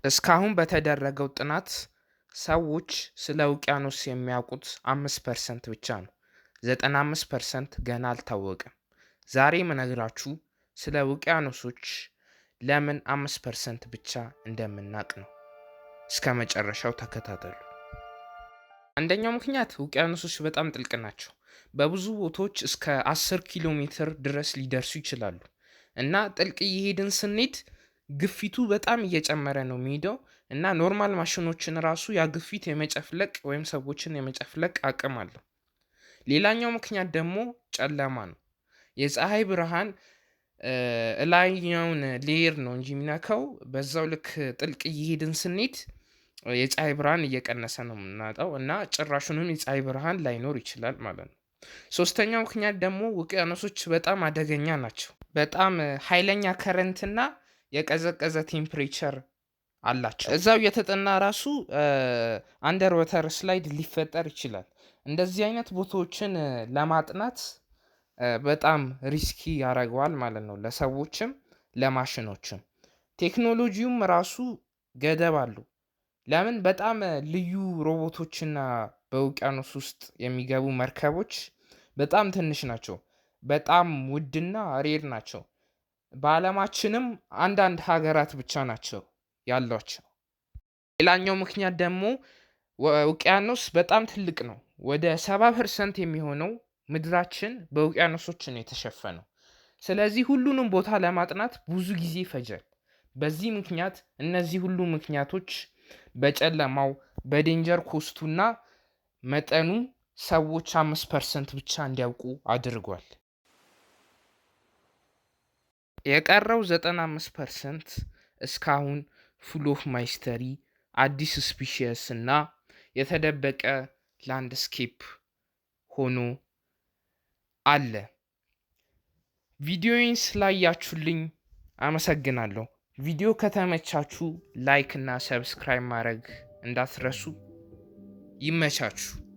እስካሁን በተደረገው ጥናት ሰዎች ስለ ውቅያኖስ የሚያውቁት 5% ብቻ ነው። 95% ገና አልታወቀም። ዛሬ የምነግራችሁ ስለ ውቅያኖሶች ለምን 5% ብቻ እንደምናውቅ ነው። እስከ መጨረሻው ተከታተሉ። አንደኛው ምክንያት ውቅያኖሶች በጣም ጥልቅ ናቸው። በብዙ ቦታዎች እስከ 10 ኪሎ ሜትር ድረስ ሊደርሱ ይችላሉ እና ጥልቅ እየሄድን ስንሄድ ግፊቱ በጣም እየጨመረ ነው የሚሄደው እና normal ማሽኖችን ራሱ ያ ግፊት የመጨፍለቅ ወይም ሰዎችን የመጨፍለቅ አቅም አለው። ሌላኛው ምክንያት ደግሞ ጨለማ ነው። የፀሐይ ብርሃን እላይኛውን layer ነው እንጂ የሚነካው፣ በዛው ልክ ጥልቅ እየሄድን ስንሄድ የፀሐይ ብርሃን እየቀነሰ ነው የምናጣው እና ጭራሹንም የፀሐይ ብርሃን ላይኖር ይችላል ማለት ነው። ሶስተኛው ምክንያት ደግሞ ውቅያኖሶች በጣም አደገኛ ናቸው። በጣም ኃይለኛ current ና የቀዘቀዘ temperature አላቸው። እዛው የተጠና ራሱ underwater slide ሊፈጠር ይችላል። እንደዚህ አይነት ቦታዎችን ለማጥናት በጣም risky ያደርገዋል ማለት ነው፣ ለሰዎችም ለማሽኖችም። ቴክኖሎጂውም ራሱ ገደብ አለው። ለምን፣ በጣም ልዩ ሮቦቶችና በውቅያኖስ ውስጥ የሚገቡ መርከቦች በጣም ትንሽ ናቸው። በጣም ውድና rare ናቸው። በዓለማችንም አንዳንድ ሀገራት ብቻ ናቸው ያሏቸው። ሌላኛው ምክንያት ደግሞ ውቅያኖስ በጣም ትልቅ ነው። ወደ 70% የሚሆነው ምድራችን በውቅያኖሶች ነው የተሸፈነው። ስለዚህ ሁሉንም ቦታ ለማጥናት ብዙ ጊዜ ይፈጃል። በዚህ ምክንያት፣ እነዚህ ሁሉ ምክንያቶች በጨለማው፣ በ danger cost ኡና መጠኑ ሰዎች 5% ብቻ እንዲያውቁ አድርጓል። የቀረው 95% እስካሁን full of mystery፣ አዲስ species እና የተደበቀ landscape ሆኖ አለ። ቪዲዮዬን ስላያችሁልኝ አመሰግናለሁ። ቪዲዮ ከተመቻችሁ like እና subscribe ማድረግ እንዳትረሱ። ይመቻችሁ።